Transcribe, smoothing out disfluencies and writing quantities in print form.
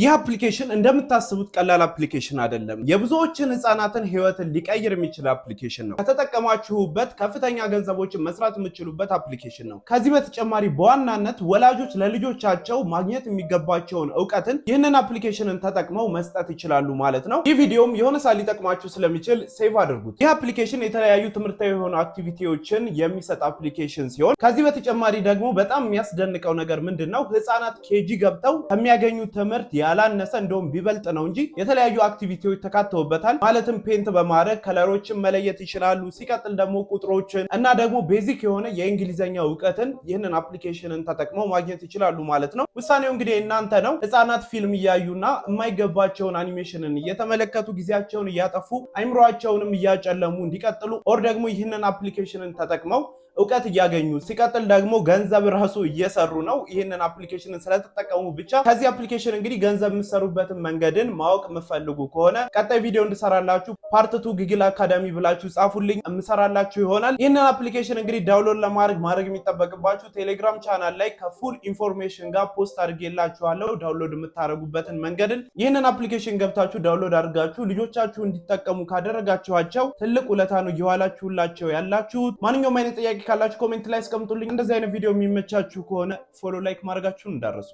ይህ application እንደምታስቡት ቀላል application አይደለም። የብዙዎችን ህፃናትን ህይወትን ሊቀይር የሚችል application ነው። ከተጠቀማችሁበት ከፍተኛ ገንዘቦችን መስራት የምትችሉበት application ነው። ከዚህ በተጨማሪ በዋናነት ወላጆች ለልጆቻቸው ማግኘት የሚገባቸውን እውቀትን ይህንን application ን ተጠቅመው መስጠት ይችላሉ ማለት ነው። ይህ ቪዲዮም የሆነ ሰዓት ሊጠቅማችሁ ስለሚችል save አድርጉት። ይህ application የተለያዩ ትምህርታዊ የሆኑ activity ዎችን የሚሰጥ application ሲሆን ከዚህ በተጨማሪ ደግሞ በጣም የሚያስደንቀው ነገር ምንድን ነው? ህፃናት KG ገብተው ከሚያገኙት ትምህርት ያላነሰ፣ እንደውም ቢበልጥ ነው እንጂ የተለያዩ activity ዎች ተካተውበታል። ማለትም paint በማድረግ color ኦችን መለየት ይችላሉ። ሲቀጥል ደግሞ ቁጥሮችን እና ደግሞ basic የሆነ የእንግሊዝኛ እውቀትን ይህንን application ን ተጠቅመው ማግኘት ይችላሉ ማለት ነው። ውሳኔው እንግዲህ የእናንተ ነው። ህፃናት ፊልም እያዩና የማይገባቸውን አኒሜሽንን እየተመለከቱ ጊዜያቸውን እያጠፉ አይምሯቸውንም እያጨለሙ እንዲቀጥሉ or ደግሞ ይህንን application ን ተጠቅመው እውቀት እያገኙ፣ ሲቀጥል ደግሞ ገንዘብ ራሱ እየሰሩ ነው። ይህንን application ን ስለተጠቀሙ ብቻ። ከዚህ application እንግዲህ ገንዘብ የምትሰሩበትን መንገድን ማወቅ የምትፈልጉ ከሆነ ቀጣይ ቪዲዮ እንድሰራላችሁ part 2 Google Academy ብላችሁ ጻፉልኝ፣ የምሰራላችሁ ይሆናል። ይህንን application እንግዲህ download ለማድረግ ማድረግ የሚጠበቅባችሁ ቴሌግራም ቻናል ላይ ከ full information ጋር post አድርጌላችኋለሁ download የምታደርጉበትን መንገድን። ይህንን application ገብታችሁ download አድርጋችሁ ልጆቻችሁ እንዲጠቀሙ ካደረጋችኋቸው ትልቅ ውለታ ነው እየዋላችሁላቸው ያላችሁት። ማንኛውም አይነት ጥያቄ ካላችሁ comment ላይ አስቀምጡልኝ። እንደዚህ አይነት ቪዲዮ የሚመቻችሁ ከሆነ follow፣ like ማድረጋችሁን እንዳትረሱ።